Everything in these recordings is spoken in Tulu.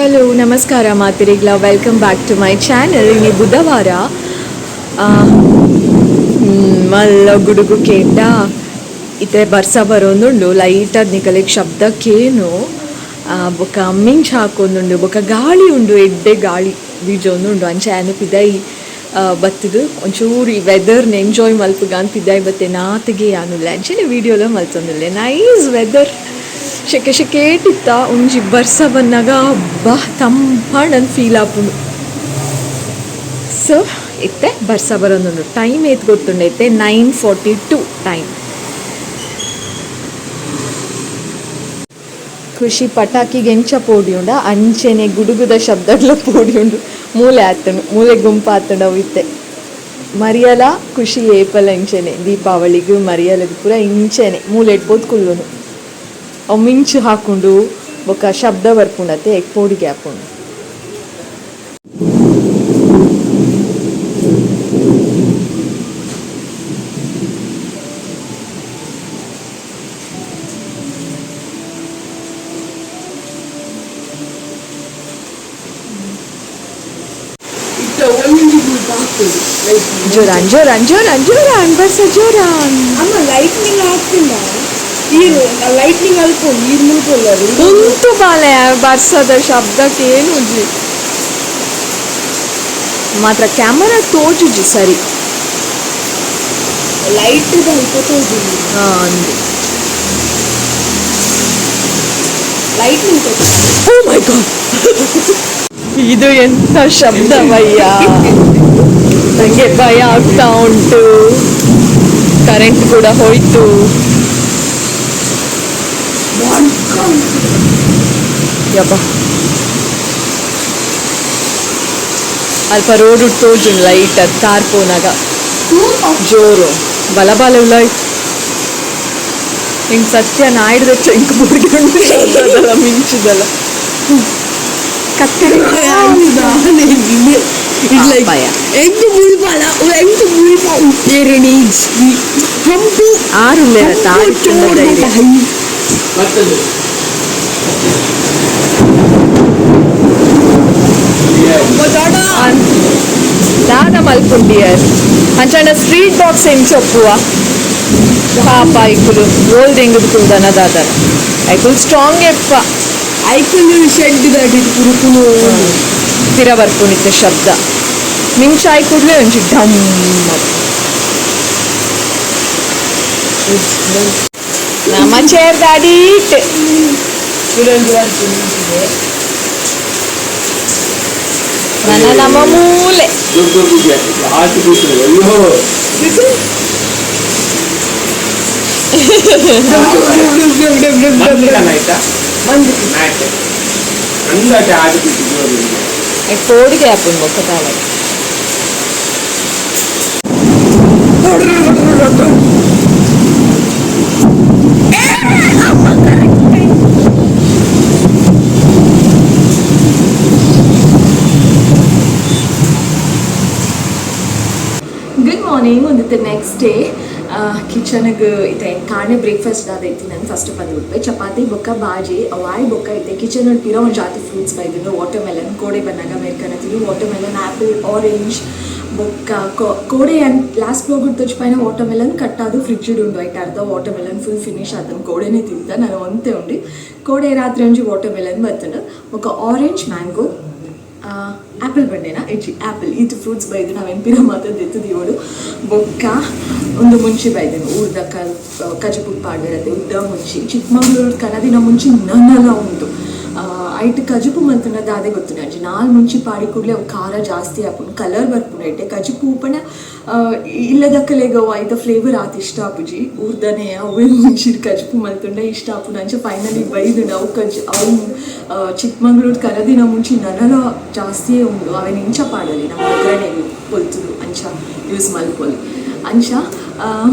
ಹಲೋ ನಮಸ್ಕಾರ ಮಾತೆರೆಗ್ಲ, welcome back to my channel. ಇನಿ ಬುಧವಾರ. ಮಲ್ಲ ಗುಡುಗು ಕೇಂಡ ಇತ್ತೆ ಬರ್ಸ ಬರೋಂದುಂಡು. ಲೈಟಾದ್ ನಿಕಲೆಗ್ ಶಬ್ದಕ್ಕೇನು ಬೊಕ ಮಿಂಚ್ ಹಾಕೊಂದುಂಡು, ಬೊಕ ಗಾಳಿ ಉಂಡು, ಎಡ್ಡೆ ಗಾಳಿ ಬೀಜೊಂದುಂಡು. ಅಂಚ ಯಾನ್ ಪಿದಾಯಿ ಬತ್ತುದು ಒಂಚೂರು ಈ ವೆದರ್ನ ಎಂಜಾಯ್ ಮಲ್ಪುಗ ಪಿದಾಯಿ ಬತ್ತೆ. ನಾತಿಗೆ ಯಾನುಲ್ಲೆ, ಅಂಚನೆ ವೀಡಿಯೋಲ ಮಲ್ತೊಂದುಲ್ಲೆ. ನೈಸ್ ವೆದರ್, ಶೆಕೆ ಶೆಕೇಟಿತ್ತ. ಒಂಜಿ ಬರ್ಸ ಬನ್ನಗ ಅಬ್ಬಾ ತಂಪಾಂಡ್ ಫೀಲ್ ಆಪುಂಡು. ಸೊ ಇತ್ತೆ ಬರ್ಸ ಬರೋಂದುಂಡು. ಟೈಮ್ ಏತ್ ಗೊತ್ತುಂಡು? ಇತ್ತೆ 9:42 ಟೈಮ್. ಖುಷಿ ಪಟಾಕಿಗೆ ಎಂಚ ಪೋಡಿಯುಂಡ ಅಂಚೆನೆ ಗುಡುಗುದ ಶಬ್ದಗಳ ಪೋಡಿಯುಂಡು. ಮೂಲೆ ಆತುಂಡು, ಮೂಲೆ ಗುಂಪು ಆತುಂಡು ಅವು. ಇತ್ತೆ ಮರಿಯಲ ಖುಷಿ ಏಪಲ ಇಂಚೆನೆ, ದೀಪಾವಳಿಗ್ ಮರಿಯಲಗ್ ಪೂರ ಇಂಚೆನೆ ಮೂಲೆಡ್ ಪೋದು ಕುಲ್ಲುನು. ಅವು ಮಿಂಚು ಹಾಕುಂಡು, ಬೊಕ ಶಬ್ದ ಬರ್ಪುಂಡತೆ, ಎಗ್ ಪೋಡಿಗೆ ಆಪುಂಡು. ಜೋರಾನ್ ಜೋರಾನ್ ಜೋರಾನ್ ಜೋರಾನ್ ಬರ್ಸ ಜೋರಾನ್. ಅಮ್ಮ, ಲೈಟ್ನಿಂಗ್ ಆಗ್ತಿಲ್ಲ. ನೀರು ಲೈಟ್ನಿಂಗ್ ಅಲ್ಪ ನೀರು ಮುಳ್ಕೊಲ್ಲ. ಉಂತು ಬಾಲೆ, ಬರ್ಸದ ಶಬ್ದಕ್ಕೆ ಏನು ಮಾತ್ರ ಕ್ಯಾಮರಾ ತೋಜುಜಿ ಸರಿ. ಲೈಟ್ ಅಲ್ಪ ತೋಜುಜಿ. ಹಾ, ಅಂದು. ಲೈಟ್ನಿಂಗ್. ಓ ಮೈ ಗಾಡ್, ಇದು ಎಂತ ಶಬ್ದವಯ್ಯ! ನಂಗೆ ಭಯ ಆಗ್ತಾ ಉಂಟು. ಕರೆಂಟ್ ಕೂಡ ಹೋಯ್ತು. ಯಬ್ಬ, ಅಲ್ಪ ರೋಡ್ ತೋಜುಂಡು ಲೈಟ್. ಅದು ಕಾರ್ ಪೋನಾಗ ಜೋರು ಬಲ ಬಲ ಉಳ್ಳಾಯ್. ಹಿಂಗ್ ಸತ್ಯ ನಾಯ್ಡ್ದ ಇಂಕ್ ಬುಡ್ಗೆ ಉಂಟು ಶಬ್ದದಲ್ಲ, ಮಿಂಚುದಲ್ಲ. ಕತ್ತಲೆ. It's like ಎಂಟು ಮುಳಿಪಾಲ, ಎಂಟು ಮುಳಿಪ ಉಪ್ಪೇರಣಿ ಹಂಪು. ಆರುಲ್ಲೇರ. ಧೈರ್ಯ. ದಾದ ಮಲ್ಪುಂಡಿಯರ್ ಅಂಚಾಂಡ ಸ್ಟ್ರೀಟ್ ಡಾಗ್ಸ್ ಎಂಚೊಪ್ಪುವ ಪಾಪ? ಐಕುಲು ಓಲ್ಡ್ ದೆಂಗುದು ಕುಲ್ದನ ದಾದನ. ಐಕುಲು ಸ್ಟ್ರಾಂಗ್ ಎಪ್ಪ. ಐಕುಲು ಶೆಡ್ ದಾಟಿ ಕುರುಕುಲು. ಪಿರ ಬರ್ಪುನಿತ್ತೆ ಶಬ್ದ. ಮಿಂಚಾಯ್ ಕೂಡ್ಲೆ ಒಂಜಿ ಡಮ್. ನಮ್ಮ ಚೇರ್ ದಾಡೀಟ್. ನನ್ನ ನಮ್ಮ ಮೂಲೆ. ದೊಡ್ಡ ದೊಡ್ಡ ಆಚೆ ಬಿಟ್ಟರು, ಅಯ್ಯೋ. ಬಂದಿದ್ದಾನ ಆಯ್ತಾ ಮ್ಯಾಟ್ ಹಂಗಾಟೆ ಆಚೆ ಬಿಟ್ಟು. ಕೋಡಿಗೆ ಆಪುಂಡು ಬೊಕ್ಕ ತಾಳೆ. ಗುಡ್ ಮಾರ್ನಿಂಗ್, ಒಂದು ನೆಕ್ಸ್ಟ್ ಡೇ. ಕಿಚನ್ಗೆ ಇತ್ತೆ ಕಾಣೆ ಬ್ರೇಕ್ಫಾಸ್ಟ್ ದಾದೈತಿ ನಾನು ಫಸ್ಟ್ ಬಂದ್ಬಿಟ್ವೆ. ಚಪಾತಿ ಬೊಕ್ಕ ಬಾಜಿ ಅವಾಯ್ ಬೊಕ್ಕ ಐತೆ. ಕಿಚನ್ ಪಿರ ಒಂದು ಜಾತಿ ಫ್ರೂಟ್ಸ್ ಬೈದಿದ್ದು. ವಾಟರ್ ಮೆಲನ್ ಕೋಡೆ ಬಂದಾಗ ಮೇರ್ಕನತಿದ್ದು. ವಾಟರ್ ಮೆಲನ್, ಆ್ಯಪಲ್, ಆರೆಂಜ್ ಬೊಕ್ಕ ಕೋಡೆ ಲಾಸ್ಟ್ ಬ್ಲಾಗ್ ತೋಚಿಪೈನ ವಾಟರ್ ಮೆಲನ್ ಕಟ್ಟಾದು ಫ್ರಿಡ್ಜ್ ಉಂಡು. ಐಟ್ ಅರ್ಧ ವಾಟರ್ ಮೆಲನ್ ಫುಲ್ ಫಿನಿಶ್ ಆತನು. ಕೋಡೆನೇ ತಿಂತ ನಾನು ಒಂತೆ ಉಂಡು. ಕೋಡೆ ರಾತ್ರಿ ಒಂಜಿ ವಾಟರ್ ಮೆಲನ್ ಬರ್ತಂಡು. ಬೊಕ್ಕ ಆರೆಂಜ್, ಮ್ಯಾಂಗೋ, ಆ್ಯಪಲ್ ಬಂಡೇನಾ ಇಜ್ಜಿ, ಆ್ಯಪಲ್, ಈತ್ ಫ್ರೂಟ್ಸ್ ಬೈದು. ನಾವೇನು ಪಿರ ಮಾತ್ರ ದೆತ್ತುದಿಯೋಡು. ಬೊಕ್ಕ ಒಂದು ಮುಂಚಿ ಬೈದೆನು. ಊರ್ದ ಕಜಪು ಪಾಡ್ದಿರತ್ತೆ ಉದ್ದ ಮುಂಚಿ. ಚಿಕ್ಕಮಂಗ್ಳೂರು ಕನದಿನ ಮುಂಚಿ ನನ್ನಲ ಉಂಟು. ಐಟ್ ಕಜುಪು ಮಲ್ತುಂಡ ದಾದೆ ಗೊತ್ತುಂಡು ಅಂಚಿ ನಾಲ್ ಮುಂಚಿ ಪಾಡಿ ಕೂಡಲೇ ಅವು ಖಾರ ಜಾಸ್ತಿ ಆಪುಂಡು, ಕಲರ್ ಬರ್ಪುಂಡು. ಐಟೆ ಕಜುಪು ಉಪ್ಪಣ ಇಲ್ಲದಕ್ಕಲೆಗ ಅವು ಐತ ಫ್ಲೇವರ್ ಆತ್ ಇಷ್ಟ ಆಪುಜಿ. ಊರ್ದನೆ ಅವೇ ಮುಂಚಿ ಕಜುಪು ಮಲ್ತುಂಡ ಇಷ್ಟ ಆಪುಂಡು. ಅಂಚ ಫೈನಲಿ ಬೈದುಂಡು ಅವು ಕಜ್ ಅವು. ಚಿಕ್ಕಮಂಗ್ಳೂರು ಕನದಿನ ಮುಂಚಿ ನನಲ ಜಾಸ್ತಿಯೇ ಉಂಡು. ಅವೇನು ಇಂಚ ಪಾಡಲಿ, ನಮ್ಮ ಒಗ್ಗರಣೆ ಪೊಲ್ತುದು ಅಂಚ ಯೂಸ್ ಮಲ್ಪೊಲಿ ಅಂಚ.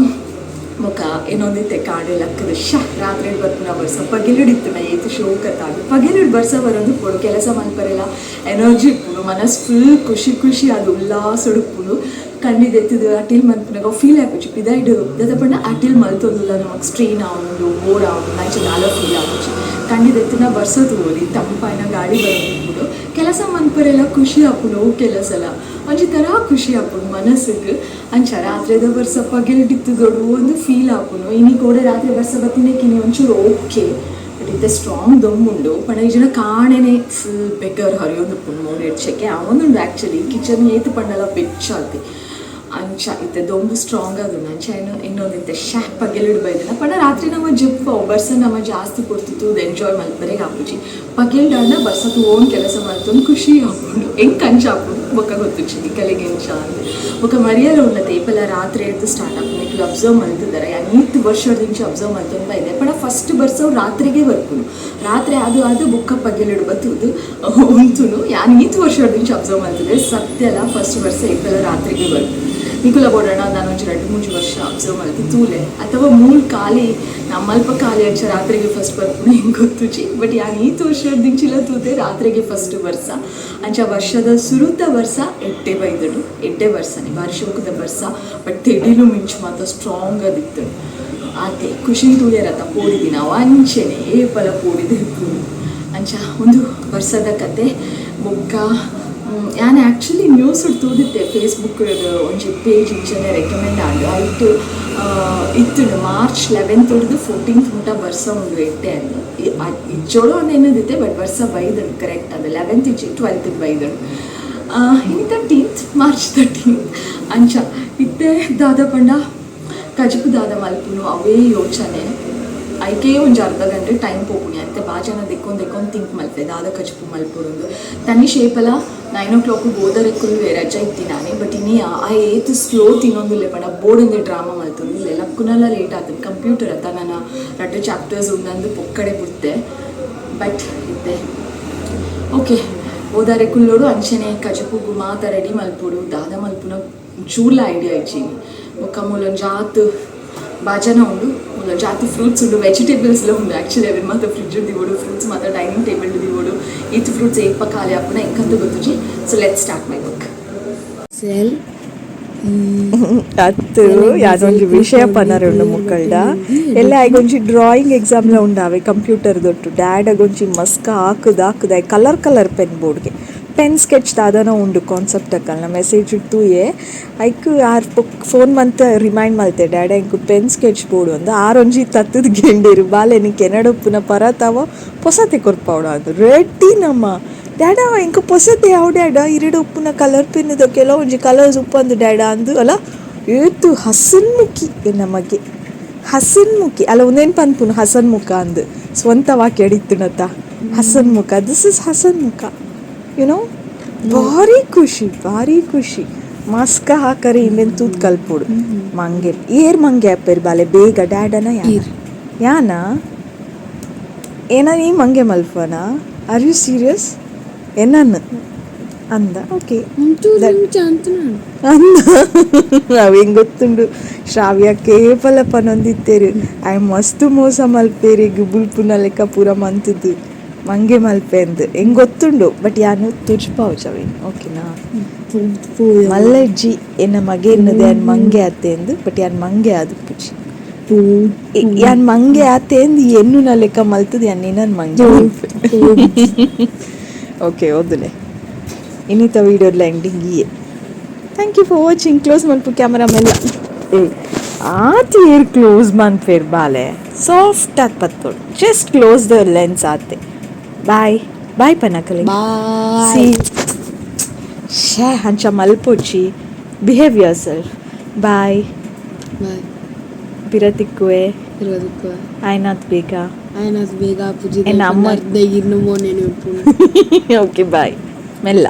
ಬೊಕ ಏನೊಂದಿತ್ತೆ ಕಾಡೆ ಲಕ್ಕದ ಶ ರಾತ್ರಿ ಬರ್ಪುನ ಬರ್ಸ. ಪಗೆಲುಡಿತ್ತು ನಾ ಏತ್ ಶೋಕತ್ತಾಗ. ಪಗೆಲುಡ್ ಬರ್ಸ ಬರೋದು ಪೊಡು, ಕೆಲಸ ಮಲ್ಪರೆಲ್ಲ ಎನರ್ಜಿ ಇಪ್ಪುಂಡು, ಮನಸ್ಸು ಫುಲ್ ಖುಷಿ ಖುಷಿ, ಅದು ಉಲ್ಲಾಸೊಡು ಉಪ್ಪುಂಡು. ಕಂಡಿ ದೆತ್ತದು ಅಟಿಲ್ ಮನ್ಪುನಗ ಫೀಲ್ ಆಪುಜಿ. ಪಿದಾಯ್ಡ್ ದಾದ ಪಂಡ ಅಟಿಲ್ ಮಲ್ತೊಂದುಲ್ಲ, ನಮಕ್ ಸ್ಟ್ರೈನ್ ಆವೊಂದುಂಡು, ಬೋರ್ ಆವೊಂದು, ಅಂಚ ದಾಲ ಫೀಲ್ ಆಪುಜಿ. ಕಂಡಿ ದೆತ್ತುನ ಬರ್ಸ ತೂವೊಲಿ, ತಂಪಾಯಿನ ಗಾಳಿ ಬರೊಂದಿಪ್ಪುಂಡು, ಕೆಲಸ ಮನ್ಪರೆಲ ಖುಷಿ ಆಪುಂಡು. ಅವು ಕೆಲಸಲ ಒಂಜಿ ತರ ಖುಷಿ ಆಪುಂಡು ಮನಸ್ಸಿಗೆ. ಅಂಚ ರಾತ್ರಿದ ಬರ್ಸ ಪಗೆಲ್ಡಿತ್ತುದೊಡು ಒಂದು ಫೀಲ್ ಆಪುಂಡು. ಇನಿ ಕೋಡೆ ರಾತ್ರಿ ಬರ್ಸ ಬತ್ತಿನಕ್ಕಿನಿ ಒಂಚೂರು ಓಕೆ, ಬಟ್ ಇತ್ತೆ ಸ್ಟ್ರಾಂಗ್ ದೊಂಬುಂಡು. ಪಂಡ ಈ ಜನ ಕಾಣೆನೆ ಫುಲ್ ಬೆಗರ್ ಹರಿಯೊಂದುಪ್ಪುಂಡು, ಮೋನೆಡ್ ಸೆಕೆ ಆವೊಂದುಂಡು. ಆ್ಯಕ್ಚುಲಿ ಕಿಚನ್ ಏತ್ ಪಂಡಲ ಬೆಚ್ಚ ಆತಿ. ಅಂಚ ಇತ್ತೆ ದೊಂಬು ಸ್ಟ್ರಾಂಗ್ ಆದುಂಡು. ಅಂಚ ಏನು ಇನ್ನೊಂದು ಇತ್ತೆ ಶಾಪ್ ಪಗೆಲಿಡ್ ಬೈದಿನ ಪಂಡ ರಾತ್ರಿ ನಮ್ಮ ಜಪ್ಪ ಬರ್ಸ ನಮ್ಮ ಜಾಸ್ತಿ ಪೊರ್ತು ತೂದು ಎಂಜಾಯ್ ಮಲ್ಪರೆಗೆ ಆಪುಜಿ. ಪಗೆಲ್ಡಾಂಡ ಬರ್ಸ ತೂವೊಂದು ಕೆಲಸ ಮಲ್ತೊಂದು ಖುಷಿ ಆಪುಂಡು. ಎಂಕ್ ಅಂಚ ಆಪುಂಡು. ಬೊಕ್ಕ ಗೊತ್ತುಜ್ಜಿ ನಿಕಲೆಗ್ ಎಂಚ ಅಂದ್. ಬೊಕ್ಕ ಮರಿಯಲ ಉಂಡತೆ, ಏಪಲ ರಾತ್ರಿ ಎಡ್ದು ಸ್ಟಾರ್ಟ್ ಆಪುಂಡು. ನಿಕುಲು ಅಬ್ಸರ್ವ್ ಮಲ್ತಿದ್ದಾರೆ, ಯಾನ್ ಈತ್ ವರ್ಷದಿಂಚ ಅಬ್ಸರ್ವ್ ಮಲ್ತೊಂದು ಬೈದೆ. ಪಂಡ ಫಸ್ಟ್ ಬರ್ಸವು ರಾತ್ರಿಗೆ ಬರ್ಪುಂಡು. ರಾತ್ರಿ ಅದು ಅದು ಬೊಕ್ಕ ಪಗೆಲಿಡ್ ಬತ್ತುದು ಉಂತುನು. ಯಾನ್ ಈತ್ ವರ್ಷದಿಂಚ ಅಬ್ಸರ್ವ್ ಮಲ್ತಿದೆ, ಸತ್ಯಲ ಫಸ್ಟ್ ವರ್ಷ ಏಪಲ ರಾತ್ರಿಗೆ ಬರ್ಪುಂಡು. ನಿಕುಲ ಬೋಡಣ ನಾನು ಒಂಜಿ ರಡ್ಡ್ ಮೂಜಿ ವರ್ಷ ಅಬ್ಸರ್ವ್ ಮಲ್ತಿ ತೂಲೆ, ಅಥವಾ ಮೂಲ್ ಖಾಲಿ ನಮ್ಮಲ್ಪ ಖಾಲಿ ಅಂಚ ರಾತ್ರಿಗೆ ಫಸ್ಟ್ ಬರ್ಪುಂಡು ಹೆಂಗೆ ಗೊತ್ತುಜಿ. ಬಟ್ ಯಾನ್ ಈತ್ ವರ್ಷದಿಂಚಿಲ ತೂತೆ, ರಾತ್ರಿಗೆ ಫಸ್ಟ್ ವರ್ಷ. ಅಂಚ ವರ್ಷದ ಸುರುತ ವರ್ಷ ಎಡ್ಡೆ ಬೈದಡು. ಎಡ್ಡೆ ವರ್ಷನೇ, ಬಾರಿ ಶೋಕದ ವರ್ಷ. ಬಟ್ ತೆಡಿಲು ಮಿಂಚು ಮಾತ ಸ್ಟ್ರಾಂಗ್ ಅದಿತ್ತು. ಆತೆ ಖುಷಿ ತೂಯರತ್ತ ಪೋಡಿದಿ ನಾವು ಅಂಚೆನೆ ಏಪಲ ಪೋಡಿದೆ ಇಪ್ಪುನು. ಅಂಚ ಒಂದು ವರ್ಷದ ಕತೆ. ಬೊಕ್ಕ ಯಾನ್ ಆ್ಯಕ್ಚುಲಿ ನ್ಯೂಸ್ ತೂದಿತ್ತೆ. ಫೇಸ್ಬುಕ್ ಒಂಜಿ ಪೇಜ್ ಇಂಚನೆ ರೆಕಮೆಂಡ್ ಆಂಡ್. ಐಟ್ ಇತ್ತುಂಡು, ಮಾರ್ಚ್ 11th ಹಿಡ್ದು 14th ಮುಟ ಬರ್ಸ ಉಂಡು ಎಡ್ಡೆ ಅಂದ್. ಇಚ್ಚೋಡು ಅಂದ್ ಎನ್ನದಿತ್ತೆ, ಬಟ್ ಬರ್ಸ ಬೈದುಂಡು ಕರೆಕ್ಟ್. ಅದು 11th ಇಜ್ಜಿ, 12th ಬೈದುಂಡು. ಇನಿ 13th, March 13th. ಅಂಚ ಇತ್ತೆ ದಾದ ಪಂಡ ಕಜಿಪು ದಾದ ಮಲ್ಪುನು ಅವೇ ಯೋಚನೆ. ಐಕೆ ಒಂಜಿ ಅರ್ಧ ಗಂಟೆ ಟೈಮ್ ಪೋಪುನಿ. ಅಂತೆ ಬಾ ಜನ ದೆಕ್ಕೊಂದು ದೆಕ್ಕೊಂದು ಥಿಂಕ್ ಮಲ್ಪೆ ದಾದ ಕಜಿಪು ಮಲ್ಪೊಡುಂದು. ತನ್ನಿ ಶೇಪಲ 9 ಓ ಕ್ಲಾಕ್ ಓದರೆ ಕುಲ್ವೆ, ರಜಾ ಇತ್ತಿ ನಾನೇ. ಬಟ್ ಇನಿ ಆ ಏತ್ ಸ್ಲೋ ತಿನ್ನೊಂದುಲ್ಲೆ ಪಂಡ ಬೋಡೊಂದೆ ಡ್ರಾಮಾ ಮಲ್ತೊಂದುಲ್ಲೆ. ಲಕ್ಕುನಲ ಲೇಟ್ ಆತುಂಡು. ಕಂಪ್ಯೂಟರ್ ಅತ್ತ, ನನ್ನ ರಡ್ಡ್ ಚಾಪ್ಟರ್ಸ್ ಉಂಡಂದು ಪೊಕ್ಕಡೆ ಬುಡ್ತೆ. ಬಟ್ ಇತ್ತೆ ಓಕೆ, ಓದಾರೆ ಕುಲ್ಲೋಡು. ಅಂಚನೆ ಕಜಿಪುಗು ಮಾತ ರೆಡಿ ಮಲ್ಪೊಡು. ದಾದ ಮಲ್ಪುನ ಚೂರ್ಲ ಐಡಿಯಾ ಇಜ್ಜಿ. ಬೊಕ್ಕ ಮೂಲೊಂಜಾತ್ ಬಾಜನ ಉಂಡು, ಮೂಲೊಂಜಾತ್ ಫ್ರೂಟ್ಸ್ ಉಂಡು, ವೆಜಿಟೇಬಲ್ಸ್ಲ ಉಂಡು. ಆ್ಯಕ್ಚುಲಿ ಅವೆನ್ ಮಾತ ಫ್ರಿಡ್ಜ್ ದಿವೋಡು, ಫ್ರೂಟ್ಸ್ ಮಾತ ಡೈನಿಂಗ್ ಟೇಬಲ್ ದಿವೋಡು. ಈತ್ ಫ್ರೂಟ್ಸ್ ಏಪ ಖಾಲಿ ಆಪುನ ಎಂಕಂತ ಗೊತ್ತುಜಿ. So let's start my work. Cell. ಅತ್ತು ಯಾದೊಂಜಿ ವಿಷಯ ಪನರುಂಡು ಮುಕ್ಕಲ್ಡ. ಎಲ್ಲ ಐಗೊಂಜಿ ಡ್ರಾಯಿಂಗ್ ಎಕ್ಸಾಮ್ಲ ಉಂಡಾವೆ ಕಂಪ್ಯೂಟರ್ ದೊಟ್ಟು. ಡ್ಯಾಡಗೊಂಜಿ ಮಸ್ಕ ಹಾಕುದು ಹಾಕುದು ಕಲರ್ ಕಲರ್ ಪೆನ್ ಬೋರ್ಡ್ಗೆ ಪೆನ್ ಸ್ಕೆಚ್ ದಾದನ ಉಂಡು ಕಾನ್ಸೆಪ್ಟ್ ಅಕ್ಕಲ್ನ ಮೆಸೇಜ್ ತೂಯೆ. ಐಕ್ ಆರ್ ಫೋನ್ ಮಂತ್ ರಿಮೈಂಡ್ ಮಲ್ತೆ, ಡ್ಯಾಡ ಎಂಕ್ ಪೆನ್ ಸ್ಕೆಚ್ ಬೋರ್ಡ್ ಒಂದು. ಆರೊಂಜಿ ತತ್ತದ ಗೆಂಡೇರು, ಬಾಲೆ ನಿಕ್ ಎನಡೊಪ್ಪುನ ಪರತಾವ ಪೊಸತೆ ಕೊರ್ಪಾವಡ ಅದು ರೆಡ್ಡಿ. ನಮ್ಮ ಡ್ಯಾಡ ಎಂಕ್ ಪೊಸತೆ ಯಾವ್ ಡ್ಯಾಡ, ಇರೆಡ ಉಪ್ಪುನ ಕಲರ್ ಪೆನ್ನುದ ಕೆಲವೊಂಜಿ ಕಲರ್ಸ್ ಉಪ್ಪಂದು ಡ್ಯಾಡ ಅಂದು. ಅಲ್ಲ, ಏತು ಹಸನ್ಮುಖಿ ನಮಗೆ, ಹಸನ್ಮುಖಿ ಅಲ್ಲ. ಒಂದೇನು ಪನ್ಪುನು ಹಸನ್ಮುಖ ಅಂದು ಸ್ವಂತ ವಾಕ್ಯ ಅಡಿತ್ತುನತ್ತ. ಹಸನ್ಮುಖ, this is ಹಸನ್ಮುಖ ಯುನೋ. ಭಾರಿ ಖುಷಿ, ಭಾರಿ ಖುಷಿ. ಮಸ್ಕ ಹಾಕರೆ ಇಂಬೆನ್ ತೂತ್ ಕಲ್ಪೊಡು. ಮಂಗೆ ಏರ್ ಮಂಗೆ ಅಪ್ಪೆರ್ ಬಾಲೆ ಬೇಗ, ಡ್ಯಾಡನ ಯಾನ? ಯಾನ ಏನ ನೀ ಮಂಗೆ ಮಲ್ಪನ? Are you serious? ಏನನ್ನ ಅಂದ? ಓಕೆ. ಅಂದ ಅವು ಹೆಂಗ್ ಗೊತ್ತುಂಡು ಶ್ರಾವ್ಯ ಕೇಪಲ ಪನೊಂದಿತ್ತೇರು, ಆಯ್ ಮಸ್ತ್ ಮೋಸ ಮಲ್ಪೇರಿ, ಬುಲ್ಪುನ ಲೆಕ್ಕ ಪೂರ ಮಂತದ್ದು ಮಂಗೆ ಮಲ್ಪೆಂದು ಹೆಂಗ್ ಗೊತ್ತುಂಡು. ಬಟ್ ಯಾನು ತುಜ್ಪಾವುಜವೇನು, ಓಕೆನಾ? ಮಲ್ಲಜ್ಜಿ ಎನ್ನ ಮಗೆ ಎನ್ನದೆ ಯಾನ್ ಮಂಗೆ ಆತೆ ಎಂದು. ಬಟ್ ಯಾನ್ ಮಂಗೆ ಆದುಪ್ಪುಜಿ. ಯಾನ್ ಮಂಗೆ ಆತೆ ಎಂದು ಎನ್ನುನ ಲೆಕ್ಕ ಮಲ್ತದ ಯಾನ್ ನಿನ್ನನ್ ಮಂಗೆ ಮಲ್ಪೆ. ಓಕೆ, ಓದುಲೆ. ಇನ್ನಿತ ವಿಡಿಯೋ ಎಂಡಿಂಗ್ ಇಯೇ. Thank you for watching. Close ಮಲ್ಪು ಕ್ಯಾಮರಾ ಮೆಲ್ಲ. ಏ ಆತಿ ಏರ್ ಕ್ಲೋಸ್ ಮನ್ಪೇರ್ ಬಾಲೆ? ಸಾಫ್ಟ್ ಆತ್ ಪತ್ತೋಡು. ಜಸ್ಟ್ ಕ್ಲೋಸ್ the lens ಆತೆ. ಬಾಯ್ ಬಾಯ್ ಪನಕಲೆ. ಸಿ ಶೇ, ಅಂಚ ಮಲ್ಪೊಚ್ಚಿ. Behave yourself. ಬಾಯ್. ಬಾಯ್. ಪಿರತಿಕ್ಕುವೆ. ಇರೋದಕ್ಕೆ. ಆಯ್ನಾತ್ ಬೇಗ. ಆಯ್ನಾತ್ ಬೇಗ ಪೂಜೆ. ಎನ್ನ ಅಮ್ಮ ಅರ್ಧ ಇನ್ನು ಮೋನೆ. ಓಕೆ, ಬಾಯ್ ಮೆಲ್ಲ.